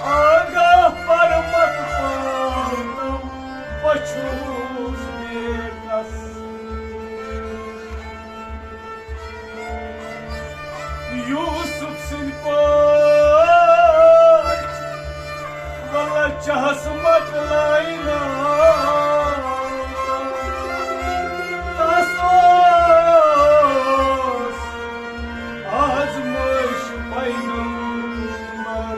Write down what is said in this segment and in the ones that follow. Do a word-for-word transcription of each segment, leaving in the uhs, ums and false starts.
آگاہ پرمت پانم بہٕ چھُس بیکس۔ یوسف سٕنٛدۍ پٲٹھۍ وَلہٕ چہس مۄکلایناو۔ تس اوس آزمٲیش پیغمبر۔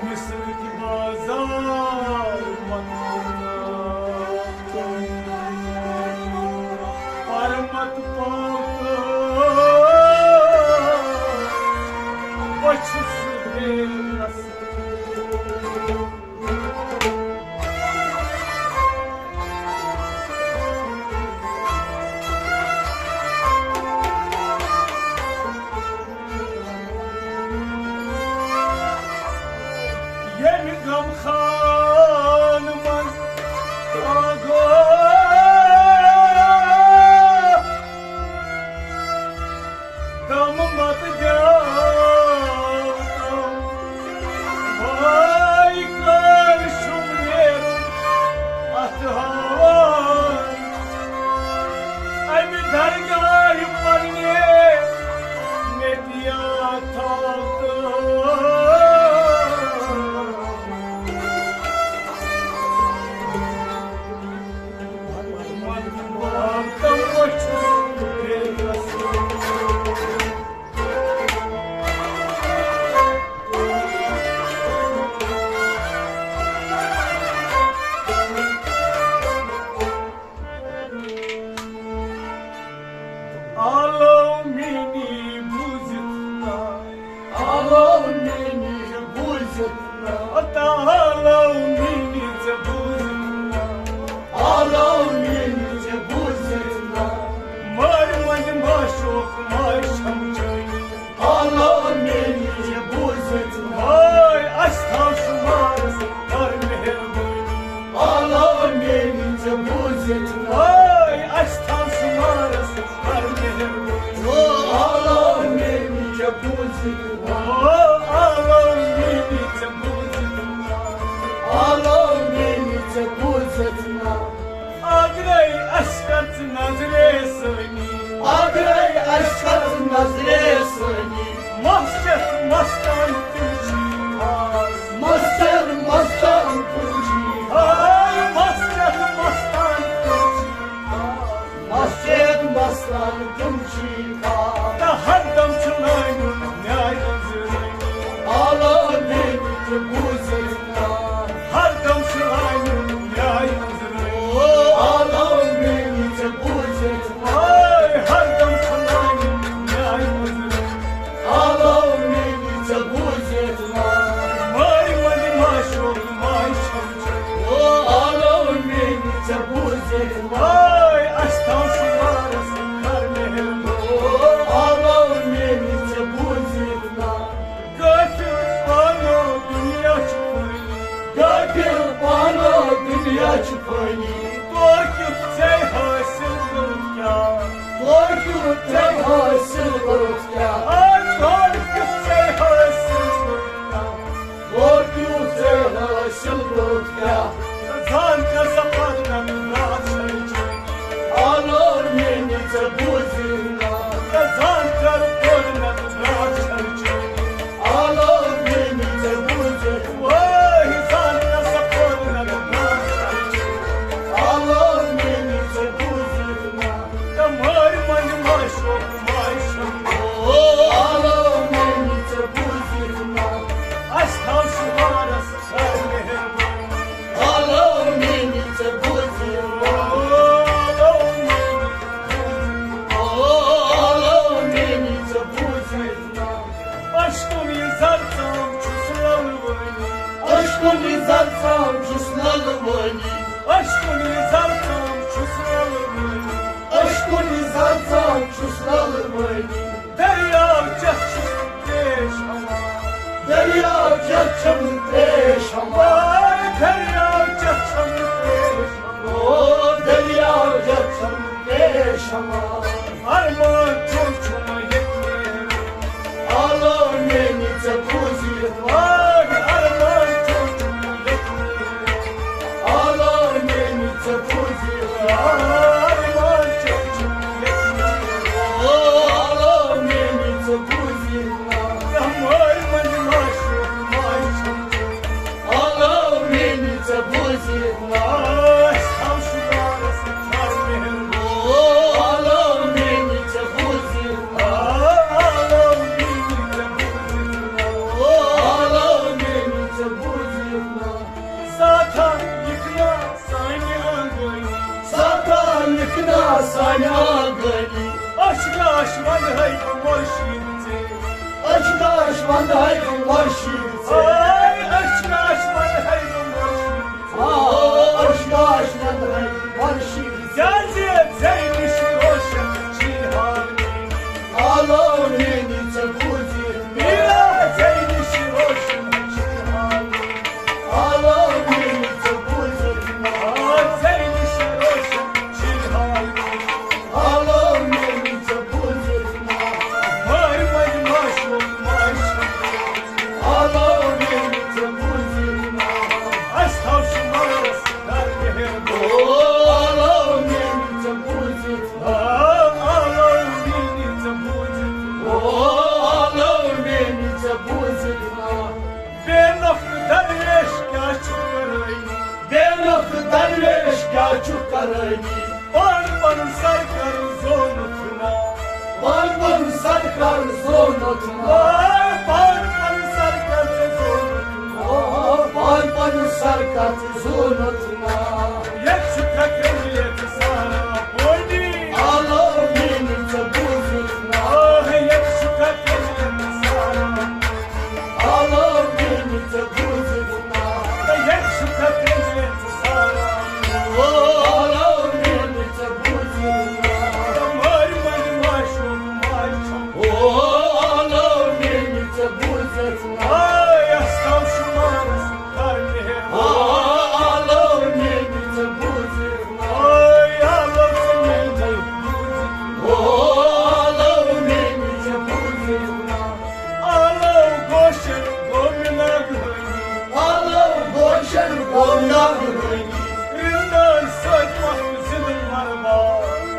مصرٕکۍ بازار مۄکلاوناو۔ پرمت پاک بہٕ چھُس بیکس۔ ییٚمہِ غم خان منٛز آگاہ دم مت دیاو تم۔ بھائی کر شُم نیرُن اتھ ہاوان۔ امہِ درگاہہِ پننہِ مےٚ دِیا تھاو تہٕ۔ عالمینی بوٗزِتھ نا، عالمینی بوٗزِتھ نا، عالمینی ژےٚ بوٗزِتھ نا، عالمینی ژےٚ بوٗزِتھ نا، مارِ منٛز معشوق مارِ چھم چٲنی۔ عالمینی ژےٚ بوٗزِتھ نا۔ ہاے، اَسہِ تھاو شُمارس کر مہربٲنی۔ عالمینی ژےٚ بوٗزِتھ نا۔ ہاے، اَسہِ تھاو شُمارس کر مہربٲنی۔ او عالمینی ژےٚ بوٗزِتھ نا۔ او عالمینی ژےٚ بوٗزِتھ نا۔ عالمینی ژےٚ بوٗزِتھ نا۔ اگرے اَسہِ کٔر ژٕ نظرِ ثٲنی۔ اگرے اَسہِ کٔر ژٕ نظرِ ثٲنی۔ مَس چٮ۪تھ مَستان تِم چھی خاص۔ مَس چٮ۪تھ مَستان تِم چھی خاص۔ ہاے، مَس چٮ۪تھ مَستان تِم چھی خاص۔ مَس چٮ۪تھ مَستان تِم چھی خاص۔ تہٕ ہردم چھُ لٲنیُن نیاے نظرِ۔ عالمینی ژےٚ بوٗزِتھ نا۔ ہردم چھُ لٲنیُن نیاے نظرِ۔ او عالمینی ژےٚ بوٗزِتھ نا۔ ہاے، ہردم چھُ لٲنیُن نیاے نظرِ۔ عالمینی ژےٚ بوٗزِتھ نا۔ مارِ منٛز معشوق مارِ چھم چٲنی۔ او عالمینی ژےٚ بوٗزِتھ نا۔ ہاے، اَسہِ تھاو شُمارس کر مہربٲنی۔ او عالمینی ژےٚ بوٗزِتھ نا۔ غافل پانو دُنیا چھُ فٲنی۔ غافل پانو دُنیا چھُ فٲنی۔ تورٕ کیُتھ ژےٚ حٲصِل کوٚرُتھ کیٛاہ؟ تورٕ کیُتھ ژےٚ حٲصِل کوٚرُتھ کیٛاہ؟ آ، تورٕ کیُتھ ژےٚ حٲصِل کوٚرُتھ کیٛاہ؟ تورٕ کیُتھ ژےٚ حٲصِل کوٚرُتھ کیٛاہ؟ زان کر سا پرنت راتھ چھَنہٕ چٲنی۔ آلو میٛٲنی ژےٚ بوٗزِتھ نا۔ زان کر پرنت راتھ چھَنہٕ چٲنی۔ آلو میٛٲنی ژےٚ بوٗزِتھ۔ وٲے زان کر سا پرنت راتھ چھَنہٕ چٲنی۔ آلو میٛٲنی ژےٚ بوٗزِتھ نا۔ تہٕ مٲرۍ منٛز ماشوق ماے چھَنہٕ۔ او آلو میٛٲنی ژےٚ بوٗزِتھ نا۔ اَسہِ تھاو شُمارَس کر مہربٲنی۔ آلو میٛٲنی ژےٚ بوٗزِتھ۔ او آلو میٛٲنی ژےٚ بوٗزِتھ۔ او آلو میٛٲنی ژےٚ بوٗزِتھ نا۔ اَسہِ کُن یہِ زَرژام چھُس لَلوٲنی۔ اَسہِ کُن یہِ زَرژام چھُس لَلوٲنی۔ اَسہِ کُن یہِ زَرژام چھُس لَلوٲنی۔ اَسہِ کُن یہِ زَرژام چھُس لَلوٲنی۔ دٔریاو چٮ۪تھ چھُس ترٛیش ہٮ۪وان۔ دٔریاو چٮ۪تھ چھَم ترٛیش ہٮ۪وان۔ دٔریاو چٮ۪تھ چھَم ترٛیش ہٮ۪وان۔ او دٔریاو چٮ۪تھ چھَم ترٛیش ہٮ۪وان۔ اَرمان چون چھُ پندہاے مرشی ژے۔ اے، أسۍ کاش پندہاے مرشی۔ آ، أسۍ کاش پندہاے مرشی ژے۔ کیازِ ژے نِش روشن چھی حال میٲنی۔ حالو میٲنی ژےٚ بوٗزِتھ۔ میرا ژے نِش روشن چھی حال میٲنی۔ حالو میٲنی ژےٚ بوٗزِتھ۔ آ، ژے نِش روشن چھی حال میٲنی۔ حالو میٲنی ژےٚ بوٗزِتھ نا۔ مارِ منٛز ماش ووٚن ماش چھَنہٕ۔ حالو میٲنی ژےٚ بوٗزِتھ نا۔ اَسہِ تھاو شُمارَس کر مہربٲنی۔ او حالو میٲنی ژےٚ بوٗزِتھ نا۔ آ، حالو میٲنی ژےٚ بوٗزِتھ نا۔ او حالو میٲنی ژےٚ بوٗزِتھ نا۔ بے نفر درویش کیٛاہ چھُ کرٲنی؟ بے نفر درویش کیٛاہ چھُ کرٲنی؟ پان پنُن سر کر زونُتھ نا۔ پان پنُن سر کر زونُتھ نا۔ آ، پان پنُن سر کر ژٕ زونُتھ نا۔ آ، پان پنُن سر کر ژٕ زونُتھ نا۔ ییٚتہِ چھُ تھکھ ییٚتہِ سارا پٲنی۔ حالو میٲنی ژےٚ بوٗزِتھ نا۔ آ، ییٚتہِ چھُ تھکھ ییٚتہِ سارا۔ حالو میٲنی ژےٚ بوٗزِتھ نا۔ تہٕ ییٚتہِ چھُ تھکھ ییٚتہِ سارا۔ او حالو میٲنی ژےٚ بوٗزِتھ نا۔ تہٕ مارِ منٛز ماش ووٚن ماش چھَنہٕ۔ او حالو میٲنی ژےٚ بوٗزِتھ نا۔ آ، یَس تھاو شُمارَس کر مہربٲنی۔ آ، حالو میٲنی ژےٚ بوٗزِتھ نا۔ آ، حالو ژٕ میٲنۍ ژےٚ بوٗزِتھ۔ او حالو میٲنی ژےٚ بوٗزِتھ نا۔ حالو گوشن گوٚو مےٚ ناگہٲنی۔ حالو گوشن گوٚو ناگہٲنی۔ رِندَن سۭتۍ پَکھ زِندٕ مرما۔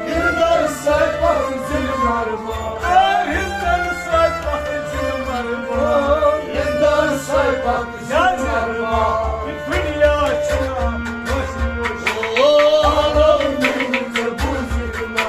رِندَن سۭتۍ پَکھ زِندٕ مرما۔ آ، رِندَن سۭتۍ پَکھ زِندٕ مرما۔ رِندَن سۭتۍ پَکھ زِندٕ مرما۔ یہِ دُنیا چھُنہٕ کٲنٛسہِ نِش۔ او حالو میٲنی ژےٚ بوٗزِتھ نا۔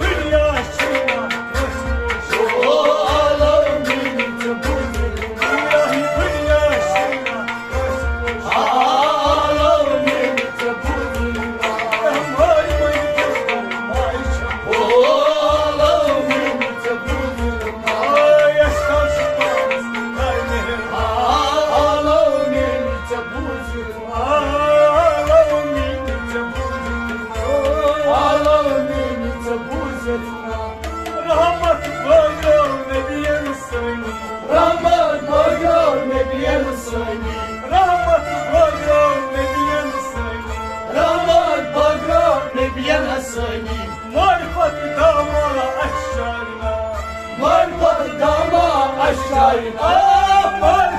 دُنیا چھُنہٕ کٲنٛسہِ نِش۔ او حالو میٲنی ژےٚ بوٗزِتھ نا۔ یہِ دُنیا چھُنہٕ کٲنٛسہِ نِش۔ حالو میٲنی ژےٚ بوٗزِتھ نا۔ مٲلۍ مٲلۍ دِلبر ماے چھَم۔ او حالو میٲنی ژےٚ بوٗزِتھ نا۔ آ، یَس تھاو شُمارَس کر مہربٲنی۔ آ، حالو میٲنی ژےٚ بوٗزِتھ نا۔ آ، حالو میٲنی ژےٚ بوٗزِتھ نا۔ حالو میٲنی ژےٚ بوٗزِتھ نا۔ رحمت بٲگرٲو نبیَن سٲنی۔ رحمت بٲگرٲو نبیَن سٲنی۔ رحمت بٲگرٲو نبیَن سٲنی۔ رحمت بٲگرٲو نبیَن سٲنی۔ معرفت داما اَسہِ شارِ نا۔ معرفت داما اَسہِ شارِ نا۔ معرفت